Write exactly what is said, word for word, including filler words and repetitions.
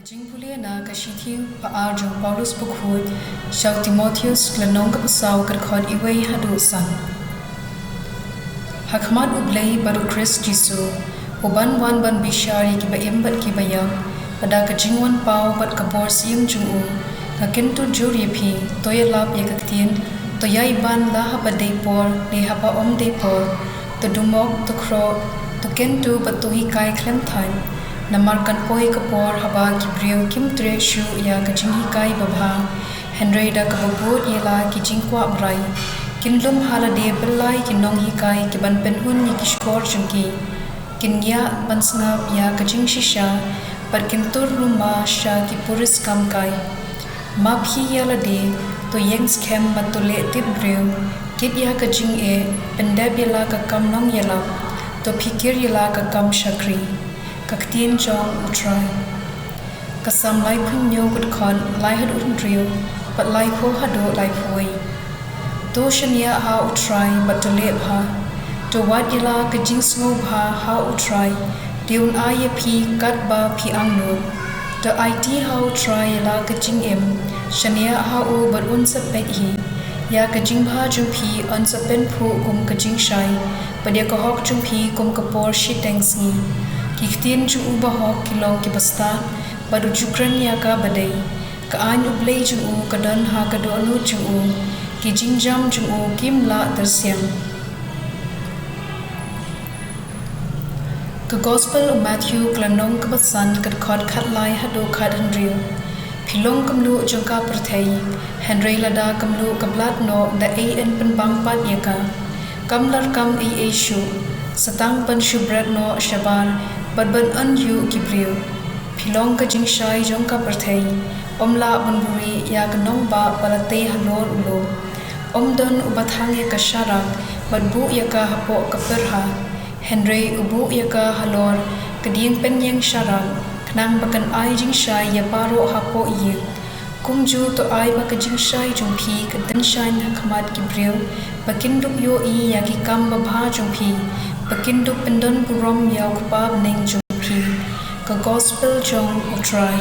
Jingpule na ka shithi ba ar jong u Paulus bakhuid sha u Timotheus, ka lynnong kaba saw, ka dkhot wei haduh san. Ha khmat U Blei bad U Khrist Jisu, uban wan ban bishar ïa kiba im bad kiba ïap, bad da ka jingwan paw bad ka bor syiem jong u, nga kyntu jur ïa phi, to ïalap ïa ka ktien, to ïai ban la haba dei por ne haba ym dei por, to dumok, to khroh, to kyntu bad to hikai khlem thait. Namar kan poi ka por haba ki briew kim treh shuh ïa ka jinghikai babha, hynrei da kaba bud ïa la ki jingkwah brai, kin lum ha lade byllai ki nonghikai ki ban pynhun ïa ki shkor jong ki. Kin ïa ban sngap ïa ka jingshisha, bad kin tur lum ma sha ki puris kam kai. Ma phi ïa lade, to ïeng skhem bad to leh tip briew, kit ïa ka jingeh, pyndep ïa la ka kam nongïalap, to phikir ïa la ka kam shakri. Ka ktien jong U Trai. Ka Salm laiphew hynñiew, ka dkhot lai haduh hynriew, bad laiphew haduh laiphew wei. To shaniah ha U Trai bad to leh bha. To wad ïa la ka jingsngewbha ha U Trai, te un ai ïa phi katba phi angnud. To aiti ha U Trai ïa la ka jingim, shaniah ha u bad un sa peit hi. Ïa ka jingbha jong phi yn sa pynphuh kum ka jingshai, bad ïa ka hok jong phi kum ka por shiteng sngi. Ki ktien jong u bahok ki long kiba stad, bad u ju kren ïa kaba dei. Ka aiñ U Blei jong u ka don ha ka dohnud jong u, ki jingjam jong u kim lah tyrsiang. Ka Gospel u Matthew, ka lynnong kaba san, ka dkhot khatlai haduh khathynriew. Phi long ka mluh jong ka pyrthei, hynrei lada ka mluh ka blat noh, da ei yn pynbang pat ïa ka? Kam lah kam ei ei shuh, sa tang ban shu bret noh shabar, bad ban yn ïuh ki briew. Phi long ka jingshai jong ka pyrthei. Ym lah ban buhrieh ïa ka nongbah ba la tei halor u lum. Ym don uba thang ïa ka sharak bad buh ïa ka hapoh ka pyrha, hynrei u buh ïa ka halor ka dieng pynïeng sharak, khnang ba kan ai jingshai ïa baroh hapoh ïing. Kumjuh to ai ba ka jingshai jong phi kan tyngshaiñ ha khmat ki briew, ba kin dup ïohi ïa ki kam babha jong phi, ba kin dup pyndon burom ïa U Kpa bneng jong phi. Ka Gospel jong U Trai.